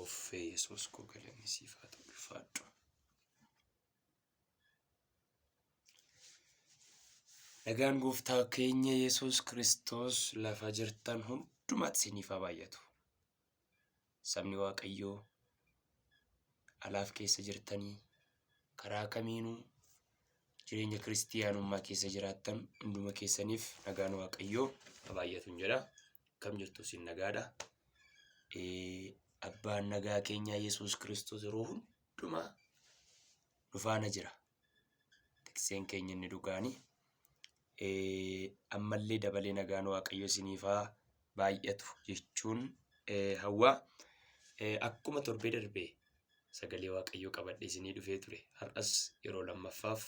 Uffee Yesuus koo galanni siif haa ta'u ulfaadhu. Nagaan gooftaa keenya Yesuus Kiristoos lafa jirtan hundumaatti isiniif haa baay'atu. Sabni Waaqayyoo alaaf keessa jirtanii karaa kamiinuu jireenya kiristiyaanummaa keessa jiraattan hunduma keessaniif nagaan Waaqayyoo haa baay'atu jedha. Akkam jirtu isin nagaadha. Abbaan nagaa keenyaa Yesuus Kiristoos yeroo hundumaa nu faana jira. Tikseen keenya inni dhugaani. Ammallee dabalee nagaan Waaqayyo isiniif haa baay'atu jechuun hawwa. Akkuma torbee darbe sagalee Waaqayyoo qabadhee isinii dhufee ture. Har'as yeroo lammaffaaf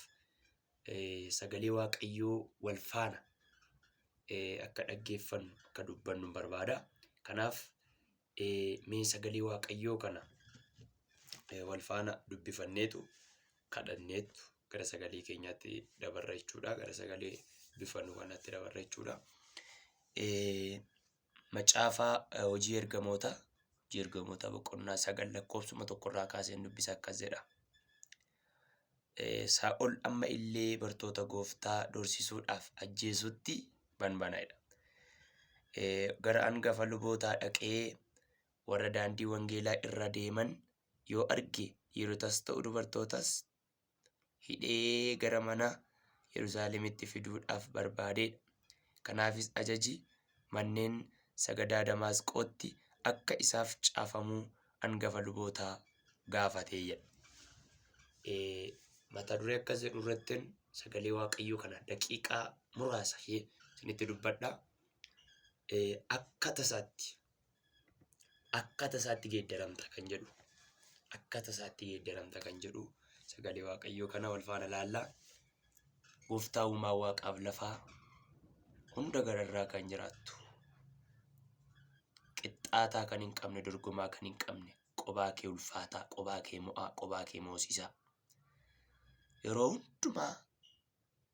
sagalee Waaqayyoo wal faana akka dhaggeeffannu akka dubbannu barbaada. Kanaaf mee sagalee Waaqayyoo kana wal faana dubbifanneetu kadhanneetu gara sagalee keenyaatti dabarra jechuudha. Gara sagalee dubbifannu kanaatti dabarra jechuudha. Macaafa hojii ergamoota hojii ergamoota boqonnaa 9 lakkoofsuma tokkorraa kaaseen dubbisa akkas jedha. Saa'ol amma illee bartoota gooftaa doorsisuudhaaf ajjeesutti banbanaidha. Gara angafa lubootaa dhaqee warra daandii wangeelaa irra deeman yoo arge dhiirotas ta'u dubartootas hidhee gara mana Yerusaalemitti fiduudhaaf barbaadeedha. Kanaafis ajaji manneen sagadaa Damaasqootti akka isaaf caafamuu angafa lubootaa gaafatee jedha. Mata duree akkas jedhu irrattin sagalee Waaqayyoo kana daqiiqaa muraasa ishee isinitti dubbadha. Akka tasaatti akka tasaatti geeddaramta kan jedhu akka tasaatti geeddaramta kan jedhu sagalee Waaqayyoo kana wal faana laallaa. Gooftaa uumaa waaqaaf lafaa hunda gararraa kan jiraattu qixxaataa kan hin qabne dorgomaa kan hin qabne qobaa kee ulfaataa qobaa kee mo'aa qobaa kee moosisaa yeroo hundumaa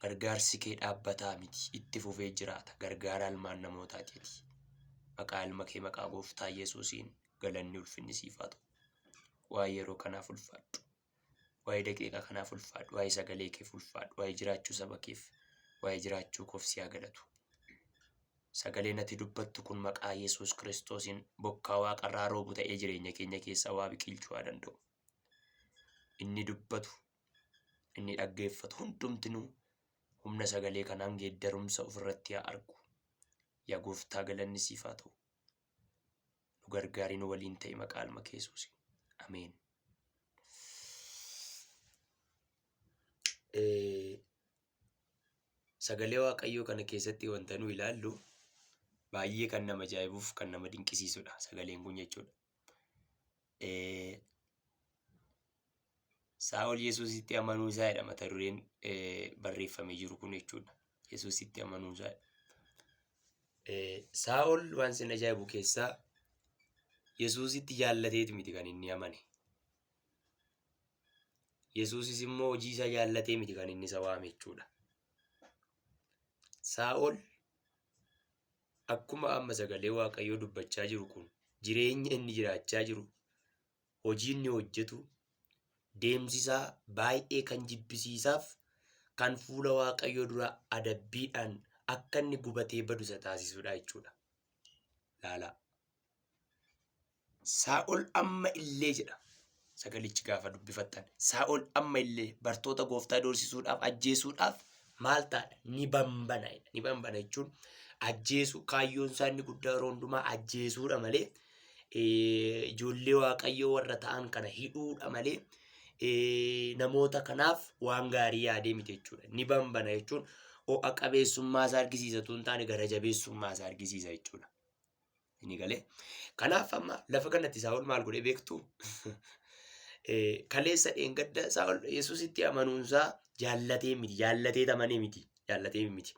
gargaarsi kee dhaabbataa miti itti fufee jiraata gargaaraa ilmaan namootaati ati maqaa ilma kee maqaa gooftaa Yesuusiin galanni ulfinni siif haa ta'u waa'ee yeroo kanaaf ulfaadhu Waa'ee daqiiqaa kanaaf ulfaadhu. Waa'ee sagalee keef ulfaadhu. Waa'ee jiraachuu saba keef, waa'ee jiraachuu koof si haa galatu. Sagaleen ati dubbattu kun maqaa Yesuus Kiristoosiin bokkaa waaqarraa roobu ta'ee jireenya keenya keessaa waa biqilchuu haa danda'u. Inni dubbatu, inni dhaggeeffatu hundumtinuu humna sagalee kanaan geeddarumsa ofirratti haa argu. Yaa gooftaa galanni siif haa ta'u. Nu gargaari nu waliin ta'i maqaa ilma kee Yesuusiin. Ameen. Sagalee Waaqayyoo kana keessatti wanta nu ilaallu baay'ee kan nama ajaa'ibuuf kan nama dinqisiisudha sagaleen kun jechuudha. Saa'ol Yesuusitti amanuu isaa jedha mata dureen barreeffamee jiru kun jechuudha. Yesuusitti amanuu isaa. Saa'ol waan sin ajaa'ibu keessaa Yesuusitti jaallateetu miti kan inni amane. Yesuusis immoo hojii isaa jaallatee miti kan inni isa waame jechuudha. Saa'ol akkuma amma sagalee Waaqayyoo dubbachaa jiru kun jireenya inni jiraachaa jiru hojii inni hojjetu deemsi isaa baay'ee kan jibbisiisaaf kan fuula Waaqayyoo dura adabbiidhaan akka inni gubatee badu isa taasisudha jechuudha. Laalaa. Saa'ol amma illee jedha sagalichi gaafa dubbifattan. Saa'ol amma illee bartoota gooftaa doorsisuudhaaf ajjeesuudhaaf maal ta'a? Ni bambana jedha. Ni bambana jechuun ajjeesuu kaayyoon isaa inni guddaa yeroo hundumaa ajjeesuudha malee ijoollee waaqayyoo warra ta'an kana hidhuudha malee namoota kanaaf waan gaarii yaadee miti jechuudha. Ni bambana jechuun ho'a qabeessummaa isaa argisiisa utuu hin taane gara jabeessummaa isaa argisiisa jechuudha. Inni galee. Kanaaf amma lafa kanatti Saa'ol maal godhee beektu? Kaleessa dheengadda Saa'ol Yesuusitti amanuunsaa jaallatee miti, jaallatee amanee miti, jaallatee miti.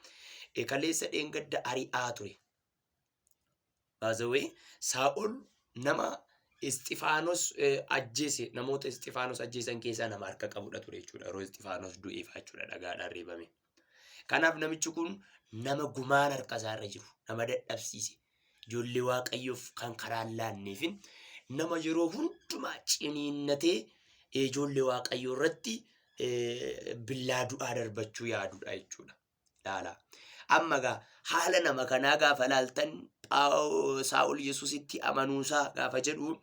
Kaleessa dheengadda ari'aa ture. By the way, Saa'ol nama Isxifaanos ajjeese, namoota Isxifaanos ajjeesan keessaa nama harka qabudha ture jechuudha. Yeroo Isxifaanos du'eef jechuudha dhagaadhaan reebame. Kanaaf namichi kun nama gumaan harka isaa irra jiru, nama dadhabsiise, ijoollee Waaqayyoof kan karaa hin laanneefin Nama yeroo hundumaa ciniinnatee ijoollee Waaqayyoo irratti billaa du'aa darbachuu yaadudha jechuudha. Laala. Amma gaa haala nama kanaa gaafa laaltan, Saa'ol Yesuusitti amanuusaa gaafa jedhu,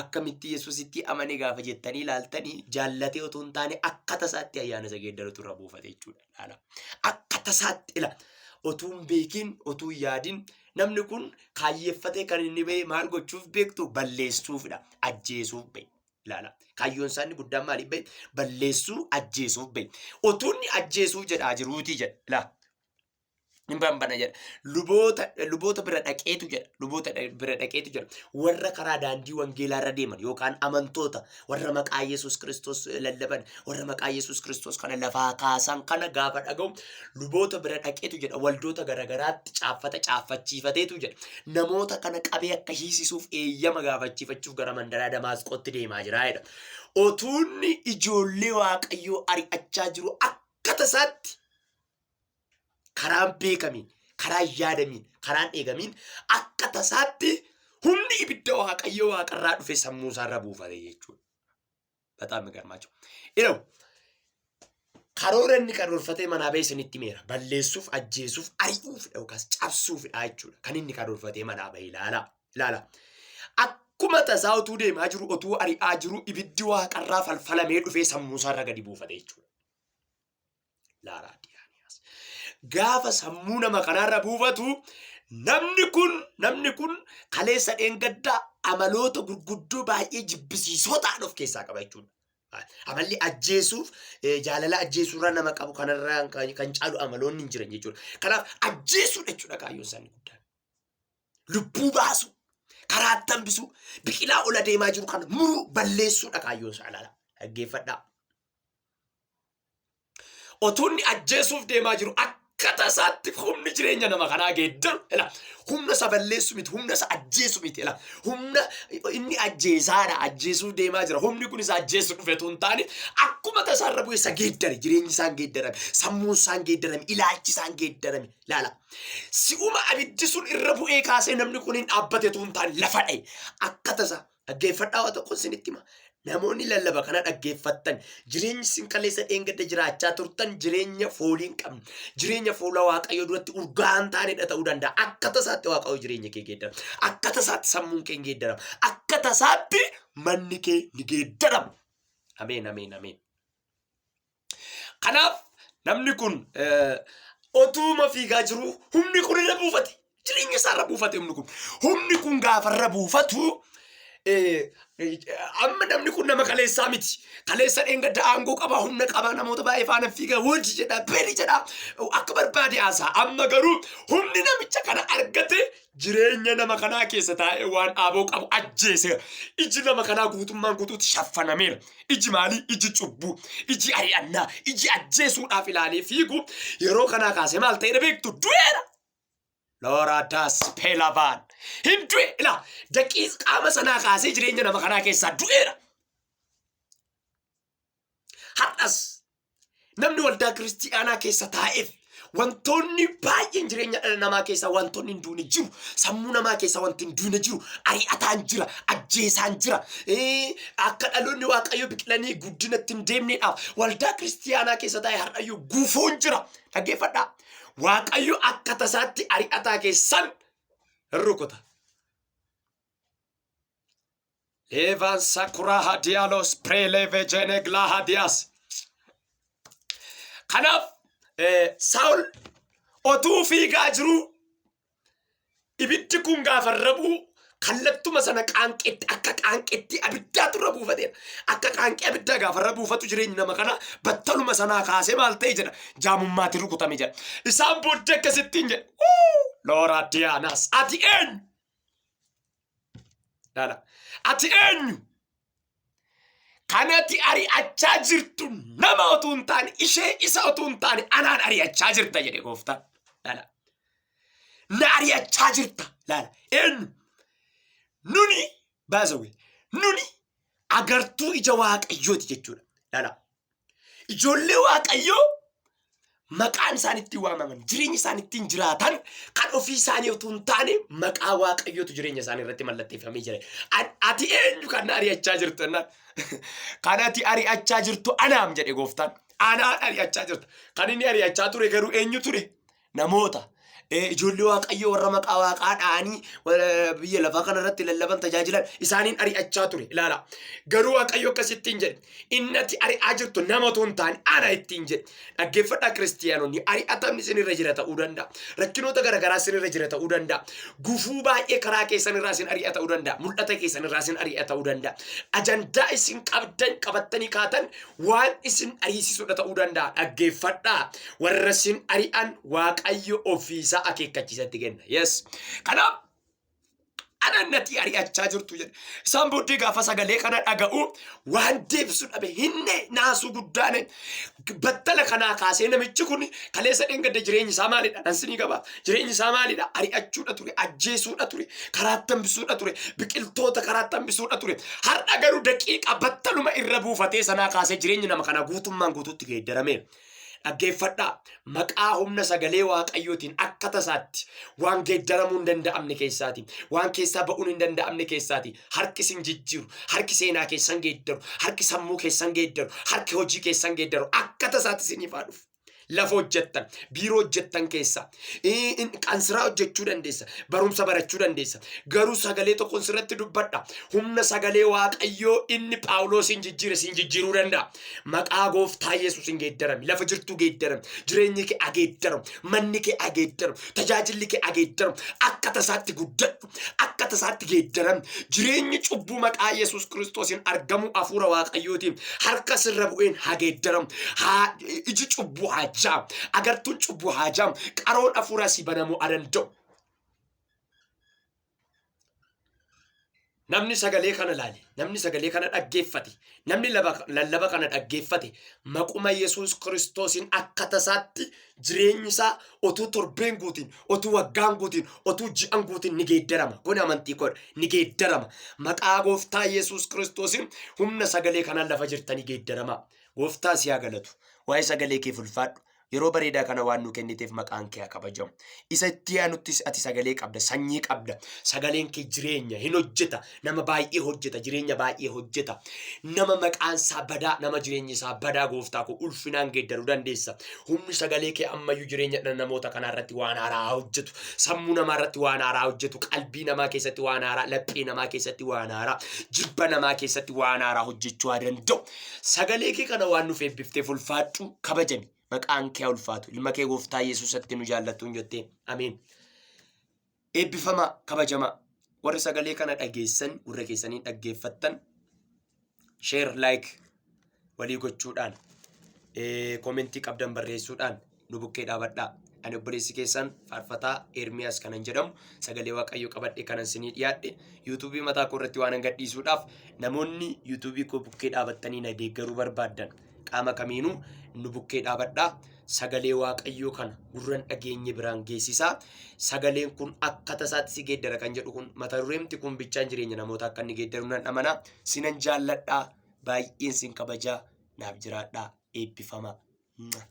akkamitti Yesuusitti amane gaafa jettanii ilaaltanii, jaallatee otoo hin taane akka tasaatti ayyaana isa geeddarutu irra buufate jechuudha. Laala. Akka tasaatti ila otuu hin beekin, otuu hin yaadin, namni kun kaayyeeffatee kan inni ba'e maal gochuuf beektu? Balleessuufidha. Ajjeesuuf ba'e. Ilaala. Kaayyoon isaa inni guddaan maaliif ba'e? Balleessuu, ajjeesuuf ba'e. Otuu inni ajjeesuuf jedhaa jiruutii jedha. Ilaa. Hin banbana jedha. Luboota bira dhaqeetu jedha. Luboota bira dhaqeetu jedha. Warra karaa daandii wangeelaa irra deeman yookaan amantoota warra maqaa Yesuus Kiristoos lallaban, warra maqaa Yesuus Kiristoos kana lafaa kaasan kana gaafa dhaga'u, luboota bira dhaqeetu jedha. Waldoota garagaraatti caaffata caaffachiifateetu jedha. Namoota kana qabee akka hiisisuuf eeyyama gaafachiifachuuf gara mandaraa Damaasqootti deemaa jira jedha. Otuunni ijoollee Waaqayyoo ari'achaa jiru akka tasaatti karaan beekamiin, karaan yaadamiin, karaan eegamiin akka tasaatti humni ibidda Waaqayyoo waaqarraa dhufe sammuu isaarra buufate jechuudha. በጣም የሚገርማቸው ይኸው karoora inni karoorfatee manaa ba'e isinitti himeera. Balleessuuf, ajjeesuuf, ari'uuf yookaas cabsuufidha jechuudha. Kan inni karoorfatee manaa ba'e ilaala. Ilaala. Akkuma tasaa otuu deemaa jiru, otuu ari'aa jiru, ibiddi waaqarraa falfalamee dhufee sammuu isaarra gadi buufate jechuudha. Laaraa Diyaaniyaas. Gaafa sammuu nama kanaarra buufatu, namni kun kaleessa dheengaddaa amaloota gurguddoo baay'ee jibbisiisoo ta'an of keessaa qaba jechuudha. Amalli ajjeesuuf jaalala ajjeesuurraa nama qabu kanarraa kan caalu amaloonni hin jiran jechuudha. Kanaaf ajjeesuudha jechuudha kaayyoon isaanii guddaan. Lubbuu baasu, karaa hambisuu, biqilaa ol adeemaa jiru kana muruu, balleessuudha kaayyoon isaa. Ilaala. Dhaggeeffadhaa. Otuu inni ajjeesuuf deemaa jiru akka tasaatti humni jireenya nama kanaa geeddaru. Ila humna isa balleessu miti, humna isa ajjeesu miti. Ila humna inni ajjeesaadha, ajjeesuuf deemaa jira. Humni kun isa ajjeesu dhufe otoo hin taane, akkuma tasaarra bu'e isa geeddare. Jireenyi isaan geeddarame, sammuun isaan geeddarame, ilaalchi isaan geeddarame. Ilaala. Si'uma abiddi sun irra bu'ee kaasee namni kun hin dhaabbate otoo hin taane lafa dha'e. Akka tasaa dhaggeeffadhaa, waa tokko isinitti hima. Namoonni lallaba kana dhaggeeffattan, jireenyi isin kaleessa dheengadda jiraachaa turtan jireenya foolii hin qabne, jireenya fuula Waaqayyoo duratti urgaa hin taanedha ta'uu danda'a. Akka tasaatti Waaqayyo jireenya kee geeddara. Akka tasaatti sammuun kee hin geeddarama. Akka tasaatti manni kee ni geeddarama. Ameen, ameen, ameen. Kanaaf namni kun otuuma fiigaa jiru humni kun irra buufate. Jireenya isaa irra buufate humni kun. Humni kun gaafa irra buufatu, amma namni kun nama kaleessaa miti. Kaleessa dheengadda aangoo qaba, humna qaba, namoota baay'ee faana fiiga, hojii jedha, beli jedha, akka barbaade haasa'a. Amma garuu humni namicha kana argate jireenya nama kanaa keessa taa'ee waan aaboo qabu ajjeeseera. Iji nama kanaa guutummaan guutuutti shaffanameera. Iji maalii? Iji cubbuu, iji ari'annaa, iji ajjeesuudhaaf ilaalee fiigu yeroo kanaa kaasee maal ta'eera beektu? Du'eera. Loora das peelavaan. Hin du'e. Ilaa, daqiiq qaama sanaa kaasee jireenya nama kanaa keessaa du'eera. Har'as namni waldaa kiristiyaanaa keessa taa'eef wantoonni baay'een jireenya dhala namaa keessaa wantoonni hin duune jiru. Sammuu namaa keessaa wanti hin duune jiru. Ari'ataan jira, ajjeesaan jira. Akka dhaloonni Waaqayyo biqilanii guddinatti hin deemneedhaaf waldaa kiristiyaanaa keessa taa'e har'ayyuu gufuun jira. Dhaggeeffadhaa. Waaqayyo akka tasaatti ari'ataa keessan hin rukuta. Levan sakuraha dialos preleve jeneglaha dias. Kanaaf Saa'ol otuu fiigaa jiruu ibiddi kun gaafa irra bu'u, kallattuma sana qaanqeetti, akka qaanqeetti abiddaatu irra buufateera. Akka qaanqee abiddaa gaafa irra buufatu, jireenyi nama kanaa battaluma sanaa kaasee maal ta'e jedha? Jaamummaatti rukutame jedha. Isaan booddee akkasittiin jedhe. Loora Diyaanaas, ati eenyu? Laala. Ati eenyu? Kanati ari'achaa jirtu nama otuu hin taane, ishee isa otuu hin taane, anaan ari'achaa jirta jedhe gooftaan. Laala. Na ari'achaa jirta. Laala. Eenyu? Nuni baasawe. Nuni agartuu ija Waaqayyooti jechuudha. Laala. Ijoollee Waaqayyoo Maqaan isaan ittiin waamaman, jireenyi isaan ittiin jiraatan kan ofii isaanii utuu hin taane maqaa Waaqayyootu jireenya isaanii irratti mallatteeffamee jira. Ati eenyu kan na ari'achaa jirtu jennaan. Kan ati ari'achaa jirtu anaam jedhe gooftaan. Anaan ari'achaa jirta. Kan inni ari'achaa ture garuu eenyu ture? Namoota. Ijoollee Waaqayyoo warra maqaa Waaqaa dha'anii biyya lafaa kana irratti lallaban tajaajilan isaaniin ari'achaa ture. Ilaala. Garuu Waaqayyo akkasittiin jedhe. Inni ati ari'aa jirtu nama otoo hin taane ana ittiin jedhe. Dhaggeeffadhaa kiristiyaanonni ari'atamni isinirra jira ta'uu danda'a. Rakkinoota garaagaraa isinirra jira ta'uu danda'a. Gufuu baay'ee karaa keessan irraa isin ari'a ta'uu danda'a. Mul'ata keessan irraa isin ari'a ta'uu danda'a. Ajandaa isin qabdan qabattanii kaatan waan isin ariisisudha ta'uu danda'a. Dhaggeeffadhaa. Warra isin ari'an Waaqayyo ofiisaa akeekkachiisatti kenna. Yes. Kanaaf ana nati ari'achaa jirtu jedhe. Isaan booddee gaafa sagalee kana dhaga'u waan deebisu dhabe hinne naasuu guddaane battala kanaa kaasee namichi kun kaleessa dheengadda jireenyi isaa maalidha? Nan sinii qaba. Jireenyi isaa maalidha? Ari'achuudha ture, ajjeesuudha ture, karaatti hambisuudha ture, biqiltoota karaatti hambisuudha ture. Har'a garuu daqiiqa battaluma irra buufatee sanaa kaasee jireenyi nama kanaa guutummaan guutuutti geeddarameera. Dhaggeeffadhaa! Maqaa humna sagalee Waaqayyootiin akka tasaatti waan geeddaramuu hin danda'amne keessaati, waan keessaa ba'uun hin danda'amne keessaati harki isin jijjiiru, harki seenaa keessan geeddaru, harki sammuu keessan geeddaru, harki hojii keessan geeddaru akka tasaatti isiniif haa dhufu. Lafa hojjettan, biiroo hojjettan keessaa, qansiraa hojjechuu dandeessa, barumsa barachuu dandeessa. Garuu sagalee tokkoon sirratti dubbadha. Humna sagalee Waaqayyoo inni Phaawuloosiin jijjiire siin jijjiiruu danda'a. Maqaa gooftaa Yesuusin geeddarami. Lafa jirtuu geeddarami. Jireenyi kee ageeddaramu. Manni kee ageeddaramu. Tajaajilli kee ageeddaramu. Akka tasaatti guddadhu. Akka tasaatti geeddarami. Jireenyi cubbuu maqaa Yesuus Kiristoosiin argamuu hafuura Waaqayyootiin harka sirra bu'een haa geeddaramu. Haa iji cubbuu haa jaamu. Agartuun cubbuu haa jaamu. Qaroon hafuuraa si banamuu haa danda'u. Namni sagalee kana laale, namni sagalee kana dhaggeeffate, namni lallaba kana dhaggeeffate maquma Yesuus Kiristoosiin akka tasaatti jireenyi isaa otuu torbeen guutiin, otuu waggaan guutiin, otuu ji'an guutiin ni geeddarama. Kun amantii koodha. Ni geeddarama. Maqaa gooftaa Yesuus Kiristoosiin humna sagalee kanaan lafa jirtanii geeddarama. Gooftaa si haa galatu. Waa'ee sagalee keef ulfaadhu. Yeroo bareedaa kana waan nuu kenniteef maqaan kee haa kabajamu. Isa itti aanuttis ati sagalee qabda, sanyii qabda. Sagaleen kee jireenya hin hojjeta. Nama baay'ee hojjeta, jireenya baay'ee hojjeta. Nama maqaan isaa badaa, nama jireenyi isaa badaa gooftaa koo ulfinaan geeddaruu dandeessa. Humni sagalee kee ammayyuu jireenya dhala namoota kanaa irratti waan haaraa haa hojjetu. Sammuu namaa irratti waan haaraa hojjetu. Qalbii namaa keessatti waan haaraa, laphee namaa keessatti waan haaraa, jilba namaa keessatti waan haaraa hojjechuu haa danda'u. Sagalee kee kana waan nuuf eebbifteef ulfaadhu kabajami. Maqaan kee haa ulfaatu. Ilma kee gooftaa Yesuusatti nu jaallattuun jettee. Ameen. Eebbifamaa kabajamaa. Warri sagalee kana dhageessan gurra keessaniin dhaggeeffattan share like walii gochuudhaan komentii qabdan barreessuudhaan nu bukkee dhaabadhaa. Ani obboleessi keessan faarfataa Ermiyaas kanan jedhamu sagalee Waaqayyoo qabadhe kanan sinii dhiyaadhe yuutuubii mataa koo irratti waan gadhiisuudhaaf namoonni yuutuubii koo bukkee dhaabattanii na deeggaruu barbaaddan qaama kamiinuu nu bukkee dhaabadhaa. Sagalee Waaqayyoo kana gurran dhageenye biraan geessisaa. Sagaleen kun akka tasaatti si geeddara kan jedhu kun mata dureemti kun bichaan jireenya namoota akka inni geeddaru nan amana. Sinan jaalladhaa baay'een sin kabajaa naaf jiraadhaa eebbifamaa. Mwah.